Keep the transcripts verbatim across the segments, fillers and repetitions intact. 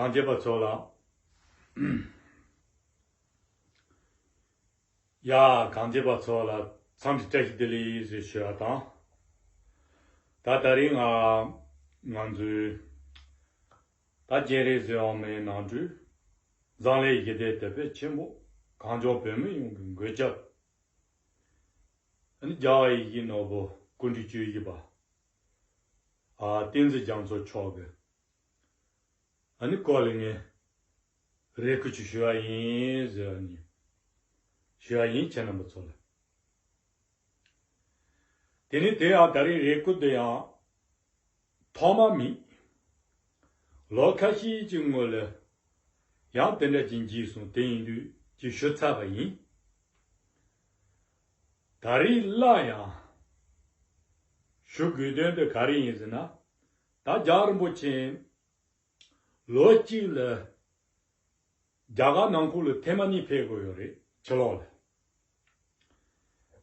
གང་བྱེད་པ་ཚོ་ལ། ཡ། གང་བྱེད་པ་ཚོ་ལ་འཚམས་འདྲི་བཀྲ་ཤིས་བདེ་ལེགས་ཞེས་ཞུ་བ་དང་། ད་དེ་རིང་ང་ང་ཚོའི་ད་སྤྱན་རས་གཟིགས་དབང་མོའི་ནང་དུ་འཛམ་གླིང་ཞི་བདེའི་དེད་དཔོན་ཆེན་པོ་གངས་ལྗོངས་བོད་མི་ཡོངས་ཀྱི་མགོན་སྐྱབས། ཨ་ནི་རྒྱལ་བ་ཡིད་བཞིན་ནོར་བུ་སྐུ་ཕྲེང་བཅུ་བཞི་པ། ཨ། བསྟན་འཛིན་རྒྱ་མཚོ་མཆོག་གི་ཨ་ནི་སྐོར་ལ་ངས་རེ་སྐུལ་ཅིག་ཞུ་བ་ཡིན་ཟེར་བ་ནི་ཞུ་བ་ཡིན། ཁྱེད་རྣམ་པ་ཚོ་ལ། དེ་ནི་དེ་ཡང་ད་རེས་རེ་སྐུལ་དེ་ཡང་ཐོག་མ་མིན། ལོ་ཁ་ཤས་ཀྱི་སྔོན་ལ་ཡང་དེ་འདྲ་ཅིག་བགྱིས་སོང་། དེ་ཡིན་དུས་ཅིག་ཞུ་ཚར་བ་ཡིན། ད་རེས་སླར་ཡང་ཞུ་དགོས་དོན་དེ་ག་རེ་ཡིན་ཟེར་ན། ད་རྒྱལ་བ་རིན་པོ་ཆེ་ལོ་གཅིག་ལ་རྒྱ་གར་ནང་ཁུལ་ལ་ཐེངས་མ་གཉིས་ཕེབས་དགོས་ཡོད་རེད། ཕྱི་ལོགས་ལ།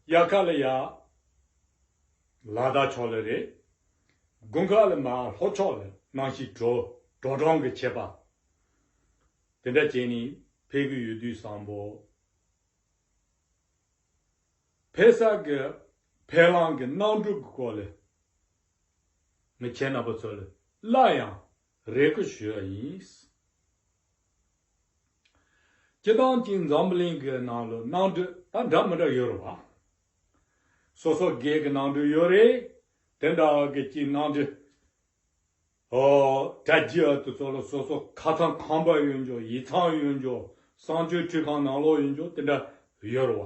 དབྱར་ཁ་ལ་ཡ་ལ་དྭགས་ཕྱོགས་ལ་རེད། དགུན་ཁ་ལ་མར་ལྷོ་ཕྱོགས་ལ་གནམ་གཤིས་དྲོ་དྲོ་གྲང་གི་ཆད་པ་དེ་འདྲ་བྱས་ནས་ཕེབས་ཀྱི་ཡོད་དུས་བསམ་པོ། ཕེབས་ས་གི་ཕེབས་ལམ་གི་གནམ་གྲུ་གི་སྐོར་ལ་ངས་ཁྱེད་རྣམ་པ་ཚོ་ལ་སླར་ཡང་རེ་སྐུལ་ཞུ་བ་ཡིན། སྤྱིར་བཏང་གི་འཛམ་བུ་གླིང་གི་ནང་ལ་གནམ་གྲུ་ད་འདྲ་མི་འདྲ་ཡོད་རེད་བ། སོ་སོ་སྒེར་གྱི་གནམ་གྲུ་ཡོད་རེད། དེ་འདྲ་གི་གཅིག་གནམ་གྲུ། ཨོ། དྲ་རྒྱའི་ཨ་དེ་ཚོ་ལ་སོ་སོ་ཁ་སང་ཁང་པ་ཡོད་འཇོག་ཡིག་ཚང་ཡོད་འཇོག་གསང་སྤྱོད་ཁྲིད་ཁང་ནང་ལོགས་ཡོད་འཇོག་དེ་འདྲ་ཡོད་རེད་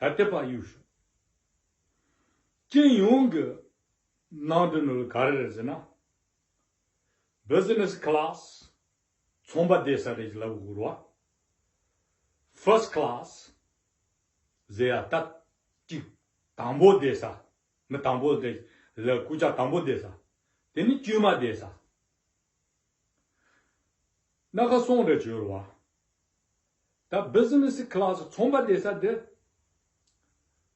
བ། ད་དེ་ཕར་གཡུག་ཤོག་སྤྱི་ཡོངས་ཀྱི་གནམ་གྲུ་ནང་ལ་ག་རེ་རེད་ཟེར་ན། Business class། ཚོང་པ་བསྡད་ས་རེད་ལབ་དགོས་རེད་བ། First class། ཟེར་ཡ་ད་གཅིག་དང་པོ་བསྡད་ས། མི་དང་པོ་དེ་ལ་སྐུ་ཕྱྭ་དང་པོ་བསྡད་ས། དེ་ནི་དཀྱུས་མ་བསྡད་ས། སྣ་ཁ་གསུམ་རེ་བྱོས་རེད་བ། ད་Business class ཚོང་པ་བསྡད་ས་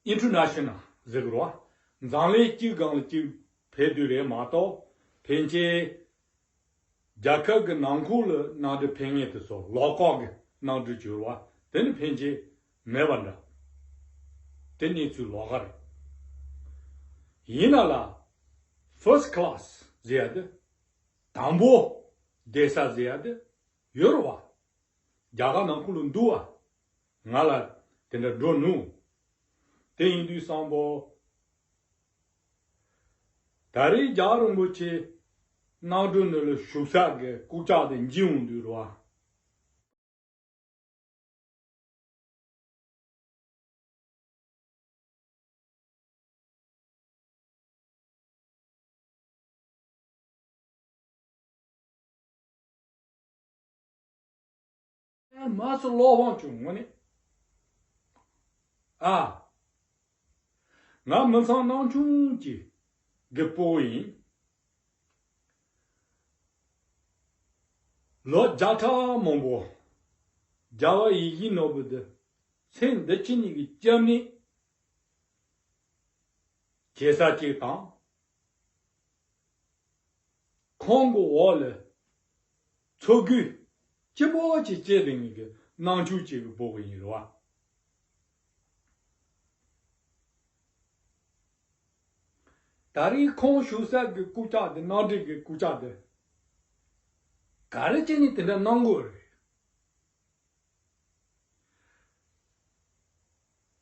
དེ་International ཟེར་གི་རེད་བ། འཛམ་གླིང་གཅིག་སྒང་ལ་གཅིག་ཕེབས་དུས་རེད་མ་གཏོགས། ཕལ་ཆེར་རྒྱལ་ཁབ་ཀྱི་ནང་ཁུལ་ལ་གནམ་གྲུ་ཕེབས་མཁན་དེ་ཚོ་ལོ་ཀོག་གི་གནམ་གྲུ་བྱོས་རེད་བ། དེ་ནི་ཕལ་ཆེར་མེད་པ་འདྲ། དེ་གནས་ཚུལ་ལོགས་ཀ་རེད། ཡིན་ན་ལ་First class ཟེར་ཡ་དེ། དང་པོ་བསྡད་ས་ཟེར་ཡ་དེ་ཡོད་རེད་བ། རྒྱ་གར་ནང་ཁུལ་ལ་འདུག་བ། ང་ལ་དེ་འདྲ་འགྲོ་ནུས། དེ་ཡིན་དུས་བསམ་པོ། ད་རེས་རྒྱལ་བ་རིན་པོ་ཆེ་གནམ་གྲུ་ནང་ལ་བཞུགས་ས་གི་སྐུ་ཕྱྭ་དེ་འཇིག་འོང་དུས་རེད་བ། མ་སུ་བློ་ཕམ་བྱུང་ངོ་ནི། ཨ། ང་མི་ཚང་ནང་ཆུང་གི་གི་སྤོ་བོ་ཡིན། ལོ་བརྒྱ་ཕྲག་མང་པོ་རྒྱལ་བ་ཡིད་བཞིན་ནོར་བུ་འདི་མཚན་འདི་ཕྱི་གཉིས་ཀྱི་སྐྱབས་གནས་བྱེད་ས་གཅིག་དང་། ཁོང་གི་འོག་ལ་ཚོགས་རྒྱུ་སྐྱིད་པོ་ཅིག་སྐྱེས་བསྡད་མཁན་གྱི་ནང་ཆོས་ཅིག་གི་སྤོ་བོ་ཡིན་རེད་བ། ད་རེས་ཁོང་བཞུགས་ས་གི་སྐུ་ཕྱྭ་དེ་གནམ་གྲུ་གི་སྐུ་ཕྱྭ་དེ་ག་རེ་བྱས་ནས་དེ་འདྲ་གནང་དགོས་རེད།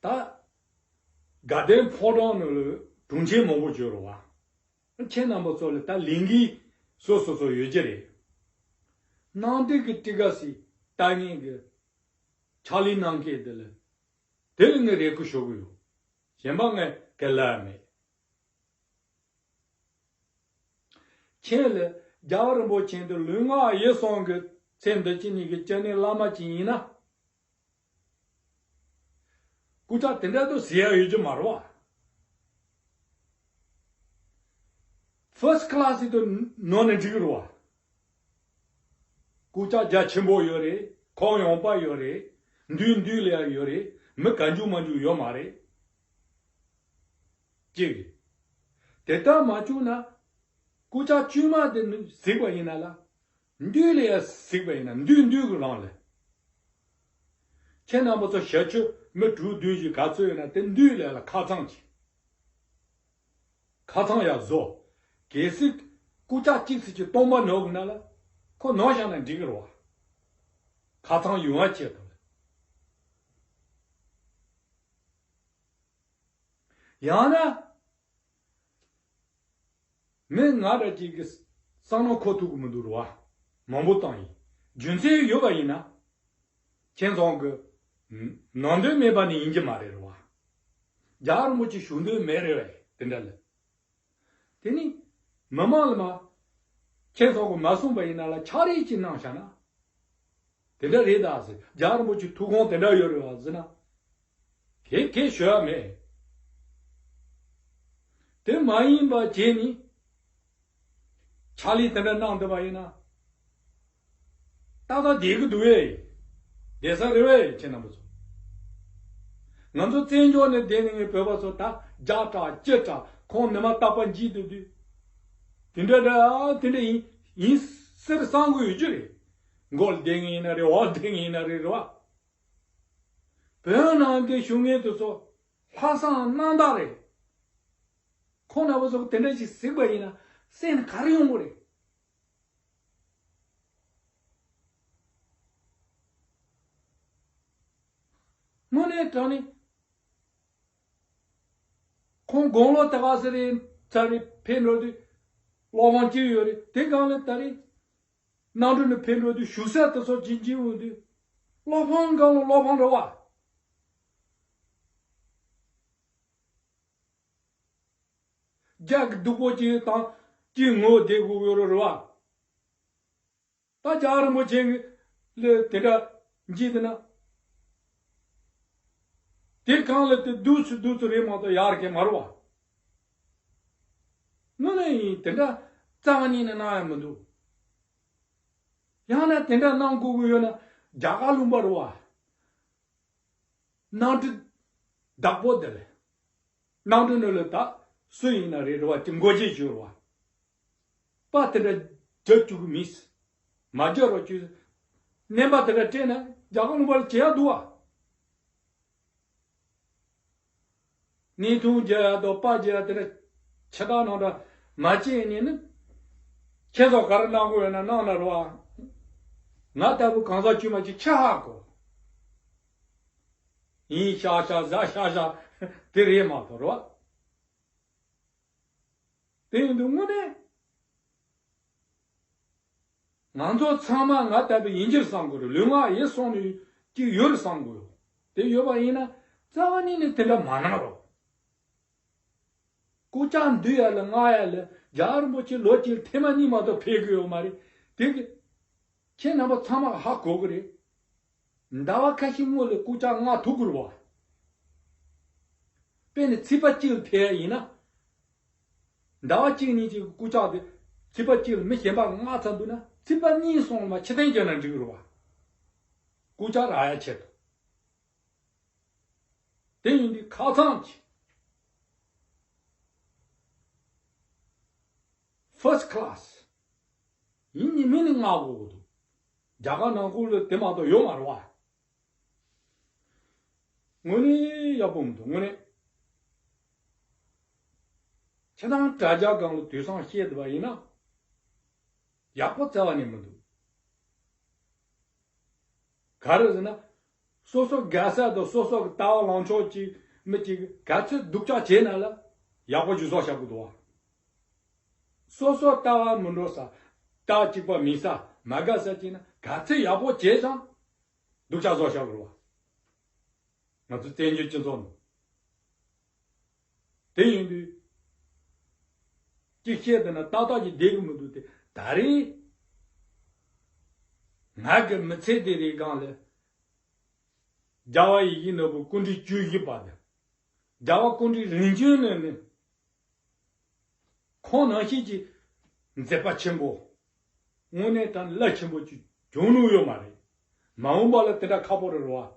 ད་དགའ་ལྡན་ཕོ་བྲང་ནང་ལ་དྲུང་ཆེན་མང་པོ་བྱོས་རོགས་བ། ཁྱེད་རྣམ་པ་ཚོ་ལ་ད་ལས་འགན་སོ་སོ་སོ་ཡོད་ཀྱི་རེད། གནམ་གྲུ་གི་ཊི་ཀེ་ཊི་ཞིག་བལྟ་མཁན་གྱི་ཕྱག་ལས་གནང་མཁན་དེ་ལ་དེ་ལ་ངས་རེ་སྐུལ་ཞུ་གི་ཡོད། གཞན་པ་ངས་ག་ལ་མེད། ཁྱེད་ལ་རྒྱལ་བ་རིན་པོ་ཆེ་འདི་ལུས་ངག་ཡིད་གསུམ་གྱི་ཚེ་འདི་ཕྱི་གཉིས་ཀྱི་སྐྱབས་གནས་བླ་མ་ཅིག་ཡིན་ན། སྐུ་ཕྱྭ་དེ་འདྲ་དུ་ཟེར་ཡ་ཡོད་ཀྱི་མ་རེད་བ། ཕར་སི་ཊི་ཀ་ལ་སི་དུ་ནོར་ནས་འགྲིག་གི་རེད་བ། སྐུ་ཕྱྭ་རྒྱ་ཆེན་པོ་ཡོད་རེད། ཁོག་ཡངས་པ་ཡོད་རེད། མདུན་མདུན་ལ་ཡང་ཡོད་རེད། མི་ག་འཇུ་མ་འཇུ་ཡོད་མ་རེད། གཅིག་རེད། དེ་ལྟར་མ་བྱུང་ན། སྐུ་ཕྱྭ་བཅོས་མ་དེ་ནི་གཟིགས་པ་ཡིན་ན་ལ། འདུས་ལ་ཡ་གཟིགས་པ་ཡིན་ན་འདུས་འདུས་ཀྱི་རང་ལས། ཁྱེད་རྣམ་པ་ཚོ་ཞབས་ཕྱི་མི་དྲུག་བདུན་ཞིག་ག་ཚོད་ཡོད་ན་དེ་འདུས་ལ་ཡ་ལ་ཁ་ཚང་གྱིས། ཁ་ཚང་ཡ་བཟོ། གལ་སྲིད་རྐུབ་བཀྱག་གཅིག་ཙམ་གྱིས་སྟོང་པ་ནོར་གི་ན་ལ། ཁོ་ནོར་བཞག་ན་འགྲིག་གི་རེད་བ། ཁ་ཚང་ཡོང་བ་ཆེད་དུ་ལ། ཡང་ན། མི་ང་འདྲ་ཅིག་གི་བསམ་བློ་འཁོར་ཐུབ་ཀྱི་མི་འདུག་རེད་བ། མང་པོ་བཏང་ཡིན། རྒྱུ་མཚན་ཡོད་པ་ཡིན་ན། ཁྱེད་ཚང་གི་ནང་དོན་མེད་པ་ནི་ཡིན་གྱི་མ་རེད་རེད་བ། རྒྱལ་བ་རིན་པོ་ཆེ་བཞུགས་འདོད་མེད་རེད་བས་དེ་འདྲ་ལ། དེ་ནི་མི་མང་ལ་མ། ཁྱེད་ཚང་གི་མ་གསུངས་པ་ཡིན་ན་ལ་ཕྱག་རིས་ཅིག་གནང་བཞག་ན། དེ་འདྲ་རེད་ད་ཟེར། རྒྱལ་བ་རིན་པོ་ཆེ་ཐུགས་དགོངས་དེ་འདྲ་ཡོད་རེད་བ་ཟེར་ན། གེ་གེ་ཞུ་ཡ་མེད། དེ་མ་ཡིན་པ་བྱས་ནི། ཕྱག་ལས་དེ་འདྲ་གནང་བསྡད་པ་ཡིན་ན། ཏག་ཏག་བསྡད་ཀྱི་འདུག་བས། བསྡད་ས་རེད་བས་ཁྱེད་རྣམ་པ་ཚོ། ང་ཚོ་བཙན་བྱོལ་ནས་བསྡད་ནས་ངའི་བོད་པ་ཚོ་ད་རྒྱག་དྲག་ཅི་དྲག་ཁོང་ནི་མ་རྟག་པར་འཇིག་འདུག་དུས། དེ་འདྲ་འདྲ་དེ་འདྲ་ཡིན་ཡིན་ཟེར་བསམ་གི་ཡོད་རྒྱུ་རེད། མགོ་ལ་བསྡད་ངེས་ཡིན་ན་རེད། འོག་ལ་བསྡད་ངེས་ཡིན་ན་རེད་རེད་བ། བོད་ནང་གི་བཞུགས་མཁན་དེ་ཚོ་ལྷག་བསམ་རྣམ་དག་རེད། ཁོང་རྣམ་པ་ཚོ་དེ་འདྲ་ཞིག་གཟིགས་པ་ཡིན་ན་སེམས་ནས་ག་རེ་ཡོང་གི་རེད། དངོས་གནས་དྲང་གནས། ཁོང་དགུང་ལོ་དེ་ག་ཟེར་རེད་ཚར་རེད་ཕེབས་འགྲོ་དུས། བློ་ཕམ་སྐྱེ་ཡོད་རེད། དེ་སྒང་ལ་ད་རེས་གནམ་གྲུ་ནས་ཕེབས་འགྲོ་དུས་བཞུགས་ས་དེ་ཚོ་ཇི་འཇིག་འོང་དུས། བློ་ཕམ་སྒང་ལ་བློ་ཕམ་རེད་བ། རྒྱ་གི་སྡུག་པོ་ཅིག་དང་ཅིག་ངོ་བསྡད་དགོས་ཡོད་རེད་བ། ད་རྒྱལ་བ་རིན་པོ་ཆེ་གི་ལས་དེ་འདྲ་འཇིག་དེ་ན། དེ་གང་ལ་དེ་སྡུག་ཚུ་སྡུག་ཚུ་རེད་མ་གཏོགས་ཡག་གི་མ་རེད་བ། དངོས་གནས་ཡིན་དེ་འདྲ་རྩ་བ་ཉིད་ནས་གནང་ཡ་མི་འདུག་ཡང་ན་དེ་འདྲ་གནང་དགོས་ཀྱི་ཡོད་ན་རྒྱ་གར་ལུང་པ་རེད་བ། གནམ་གྲུ་བདག་པོ་དེ་ལས། གནམ་གྲུ་ནང་ལ་ད་སུ་ཡིན་ན་རེད་རེད་བ་དེ་མགོ་བརྗེ་བྱོས་རེད་བ། པ་དེ་འདྲ་རྒྱབ་བཅུག་གི་མིན། མ་རྒྱབ་རོགས་བྱོས། བརྣན་པ་དེ་འདྲ་སྤྲད་ན་རྒྱ་གར་ལུང་པ་ལ་བྱེད་ཡ་འདུག་བ། བརྙན་ཐུང་རྒྱག་ཡ་དང་པར་རྒྱག་ཡ་དེ་འདྲ་ཆེ་ཐག་ནང་འདྲ་མ་བྱེད་ནས་ནི། ཁྱེད་ཚོ་ག་རེ་གནང་དགོས་ཡོད་ན་གནང་ན་རེད་བ། ང་ལྟ་བུ་གང་ཟག་དཀྱུས་མ་ཅིག་ཆ་ཧ་གོ། ཡིན་ཤག་ཤག་ཟ་ཤག་ཤག་དེ་རེད་མ་གཏོགས་རེད་བ། དེ་ཡིན་དུས་དངོས་གནས། ང་ཚོ་ཚང་མ་ང་ལྟ་བུ་ཡིན་གྱི་རེད་བསམ་དགོས་རེད། ལུས་ངག་ཡིད་གསུམ་ནས་ཅིག་ཡོད་རེད་བསམ་དགོས། དེ་ཡོད་པ་ཡིན་ན་རྩ་བ་ཉིད་ནས་དེ་འདྲ་མ་གནང་རོགས། རྐུབ་བཀྱག་འདུལ་ཡ་ལ་མངགས་ཡ་ལ་རྒྱལ་བ་རིན་པོ་ཆེ་ལོ་གཅིག་ལ་ཐེངས་མ་གཉིས་མ་གཏོགས་ཕེབས་གི་ཡོད་མ་རེད། དེ་གི་ཁྱེད་རྣམ་པ་ཚང་མ་ཧ་གོ་གི་རེད། ཟླ་བ་ཁ་ཤས་སྔོན་ལ་རྐུབ་བཀྱག་མངགས་ཐུབ་གི་རེད་བ། དཔེར་ན་ཚེས་པ་གཅིག་ལ་ཕེབས་ཡ་ཡིན་ན། ཟླ་བ་གཅིག་གཉིས་ཀྱི་རྐུབ་བཀྱག་དེ་ཚེས་པ་གཅིག་ལ་མི་གཞན་པ་མངགས་ཚར་འདུག་ན་ཚེས་པ་གཉིས་གསུམ་ལ་མ་ཕྱིར་འཐེན་བརྒྱབ་ན་འགྲིག་གི་རེད་བ། རྐུབ་བཀྱག་རག་ཡ་ཆེད་དུ། དེ་ཡིན་དུས་ཁ་ཚང་གི་ཕར་སི་ཁི་ལ་སི་ཡིན་ནི་མིན་ནི་མངགས་དགོས་ཀྱི་འདུག་རྒྱ་གར་ནང་ཁུལ་ལ་དེ་མ་གཏོགས་ཡོད་མ་རེད་བ། དངོས་གནས་ཡག་པོ་མི་འདུག་དངོས་གནས། ཁྱེད་རང་དྲ་རྒྱ་སྒང་ལ་དུས་སང་བཤད་བསྡད་པ་ཡིན་ན། ཡག་པོ་རྩ་བ་ནས་མི་འདུག་ག་རེ་ཟེར་ན། སོ་སོ་དགའ་ས་དང་སོ་སོ་གི་ལྟ་བ་ལངས་ཕྱོགས་ཀྱི་མི་གཅིག་ག་ཚོད་སྡུག་ཅག་བྱས་ན་ལ་ཡག་པོ་ཞིག་བཟོ་བཞག་དགོས་འདུག་བ། སོ་སོ་ལྟ་བ་མི་འགྲོ་ས། ལྟ་གཅིག་པ་མིན་ས་མ་དགའ་ས་བྱས་ན་ག་ཚོད་ཡག་པོ་བྱས་ཙང་སྡུག་ཅག་བཟོ་བཞག་དགོས་བ། ང་ཚོ་བཙན་བྱོལ་སྤྱི་ཚོགས་ནང་། དེ་ཡིན་དུས། ཅིག་བཤད་བསྡད་ན་ཏག་ཏག་ཅིག་བསྡད་ཀྱི་མི་འདུག་སྟེ་ད་རེས། ང་གི་མི་ཚེ་འདི་རིང་སྒང་ལ། རྒྱལ་བ་ཡིད་བཞིན་ནོར་བུ་སྐུ་ཕྲེང་བཅུ་བཞི་པ་དང་། རྒྱལ་བ་སྐུ་ཕྲེང་རིམ་བྱོན་ནས་ནི། ཁོང་ནང་བཞིན་གྱི་མཛད་པ་ཆེན་པོ། དངོས་གནས་དྲང་གནས་རླབས་ཆེན་པོ་ཅིག་བྱུང་མྱོང་ཡོད་མ་རེད། མ་འོངས་པ་ལ་དེ་འདྲ་ཁག་པོ་རེད་རེད་བ།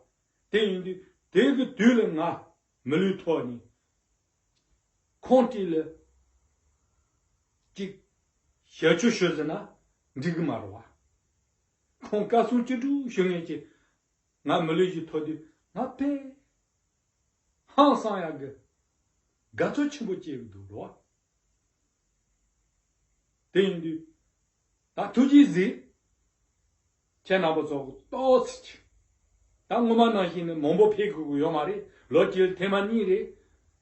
དེ་ཡིན་དུས་དེ་གི་དུས་ལ་ང་མི་ལུས་ཐོག་ནས་ཁོང་བྲིས་ལ་ཅིག་ཞབས་ཕྱི་ཞུ་ཟེར་ན་འགྲིག་གི་མ་རེད་བ། ཁོང་བཀའ་གསུང་ཅི་སྒྲུབ་ཞུ་མཁན་གྱི་ང་མི་ལུས་ཀྱི་ཐོག་དུས་ང་དཔེ་ཧང་སང་ཡག་གི་དགའ་ཚོར་ཆེན་པོ་སྐྱེས་ཀྱི་འདུག་རོ། དེ་ཡིན་དུས་ད་ཐུགས་རྗེས་གཟིགས། ཁྱེད་རྣམ་པ་ཚོ་ཏོག་ཙམ་ཅིག་ད་སྔོན་མ་ནང་བཞིན་ནི་མང་པོ་ཕེབས་དགོས་ཀྱི་ཡོད་མ་རེད། ལོ་གཅིག་ཐེངས་མ་གཉིས་རེད།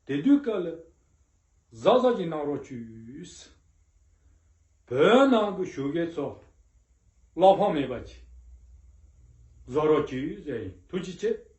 དེ་དུས་སྐབས་ལ་གཟབ་གཟབ་ཅིག་གནང་རོགས་བྱོས། བོད་ནང་གི་ཞོགས་ཀས་ཚོ་བློ་ཕམ་མེད་པ་ཅིག་བཟོ་རོགས་བྱོས་ཟེར་ཡིན། ཐུགས་རྗེ་ཆེ།